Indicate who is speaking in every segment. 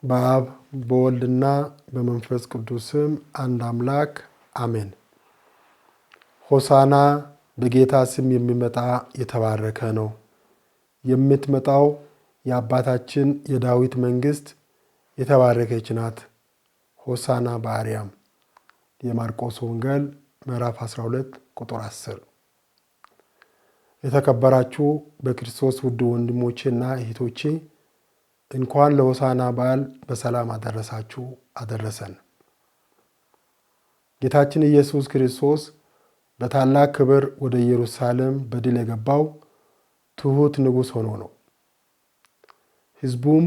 Speaker 1: በአብ በወልድና በመንፈስ ቅዱስ ስም አንድ አምላክ አሜን። ሆሳና በጌታ ስም የሚመጣ የተባረከ ነው። የምትመጣው የአባታችን የዳዊት መንግሥት የተባረከች ናት። ሆሳና በአርያም። የማርቆስ ወንጌል ምዕራፍ 12 ቁጥር 10። የተከበራችሁ በክርስቶስ ውድ ወንድሞቼና እህቶቼ፣ እንኳን ለሆሳዕና በዓል በሰላም አደረሳችሁ አደረሰን። ጌታችን ኢየሱስ ክርስቶስ በታላቅ ክብር ወደ ኢየሩሳሌም በድል የገባው ትሑት ንጉሥ ሆኖ ነው። ሕዝቡም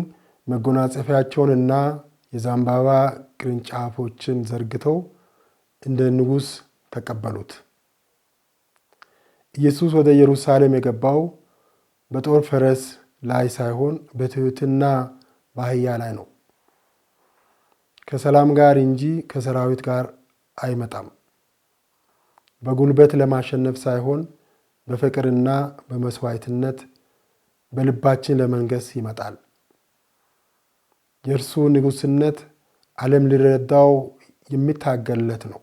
Speaker 1: መጎናጸፊያቸውንና የዘንባባ ቅርንጫፎችን ዘርግተው እንደ ንጉሥ ተቀበሉት። ኢየሱስ ወደ ኢየሩሳሌም የገባው በጦር ፈረስ ላይ ሳይሆን በትሕትና በአህያ ላይ ነው። ከሰላም ጋር እንጂ ከሰራዊት ጋር አይመጣም። በጉልበት ለማሸነፍ ሳይሆን በፍቅርና በመስዋዕትነት በልባችን ለመንገስ ይመጣል። የእርሱ ንጉሥነት ዓለም ሊረዳው የሚታገልለት ነው።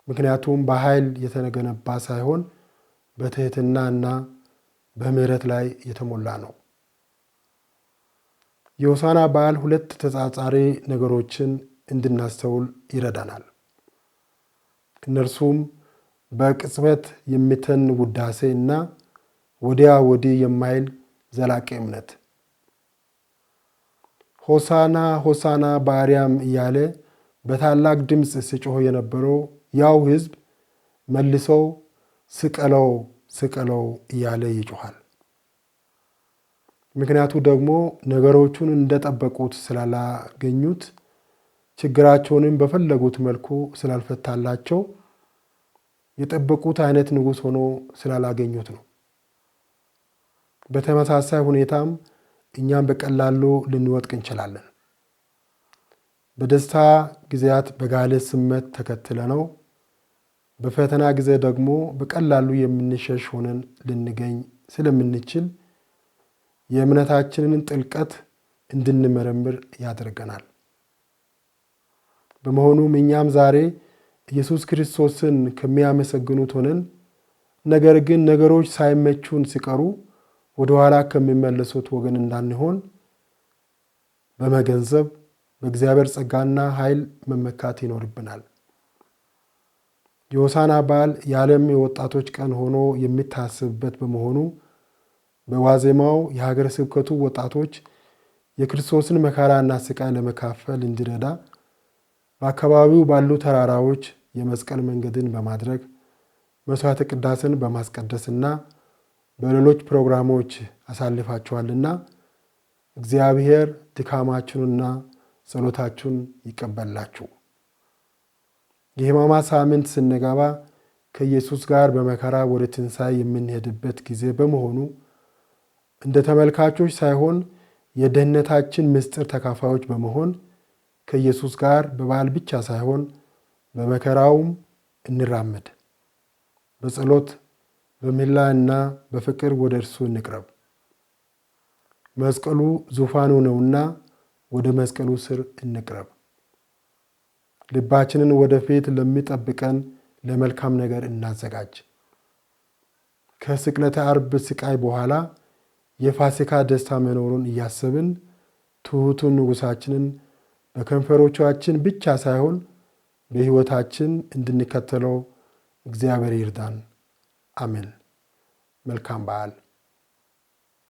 Speaker 1: ምክንያቱም በኃይል የተገነባ ሳይሆን በትሕትና እና በምሕረት ላይ የተሞላ ነው። የሆሳዕና በዓል ሁለት ተጻጻሪ ነገሮችን እንድናስተውል ይረዳናል። እነርሱም በቅጽበት የሚተን ውዳሴ እና ወዲያ ወዲህ የማይል ዘላቂ እምነት። ሆሳዕና ሆሳዕና በአርያም እያለ በታላቅ ድምፅ ሲጮህ የነበረው ያው ሕዝብ መልሰው ስቀለው ስቀለው እያለ ይጮኻል። ምክንያቱ ደግሞ ነገሮቹን እንደጠበቁት ስላላገኙት፣ ችግራቸውንም በፈለጉት መልኩ ስላልፈታላቸው፣ የጠበቁት አይነት ንጉሥ ሆኖ ስላላገኙት ነው። በተመሳሳይ ሁኔታም እኛም በቀላሉ ልንወድቅ እንችላለን። በደስታ ጊዜያት በጋለ ስሜት ተከትለነው በፈተና ጊዜ ደግሞ በቀላሉ የምንሸሽ ሆነን ልንገኝ ስለምንችል የእምነታችንን ጥልቀት እንድንመረምር ያደርገናል። በመሆኑም እኛም ዛሬ ኢየሱስ ክርስቶስን ከሚያመሰግኑት ሆነን ነገር ግን ነገሮች ሳይመቹን ሲቀሩ ወደ ኋላ ከሚመለሱት ወገን እንዳንሆን በመገንዘብ በእግዚአብሔር ጸጋና ኃይል መመካት ይኖርብናል። የሆሳዕና በዓል የዓለም የወጣቶች ቀን ሆኖ የሚታሰብበት በመሆኑ በዋዜማው የሀገረ ስብከቱ ወጣቶች የክርስቶስን መከራና ስቃይ ለመካፈል እንዲረዳ በአካባቢው ባሉ ተራራዎች የመስቀል መንገድን በማድረግ፣ መስዋዕተ ቅዳሴን በማስቀደስና በሌሎች ፕሮግራሞች አሳልፋችኋልና እግዚአብሔር ድካማችሁንና ጸሎታችሁን ይቀበላችሁ። የሕማማት ሳምንት ስንገባ ከኢየሱስ ጋር በመከራ ወደ ትንሣኤ የምንሄድበት ጊዜ በመሆኑ እንደ ተመልካቾች ሳይሆን የደህንነታችን ምስጢር ተካፋዮች በመሆን ከኢየሱስ ጋር በበዓል ብቻ ሳይሆን በመከራውም እንራመድ። በጸሎት፣ በምህላ እና በፍቅር ወደ እርሱ እንቅረብ። መስቀሉ ዙፋኑ ነውና ወደ መስቀሉ ስር እንቅረብ። ልባችንን ወደፊት ለሚጠብቀን ለመልካም ነገር እናዘጋጅ። ከስቅለተ ዓርብ ስቃይ በኋላ የፋሲካ ደስታ መኖሩን እያሰብን ትሑቱን ንጉሣችንን በከንፈሮቻችን ብቻ ሳይሆን በሕይወታችን እንድንከተለው እግዚአብሔር ይርዳን። አሜን። መልካም በዓል።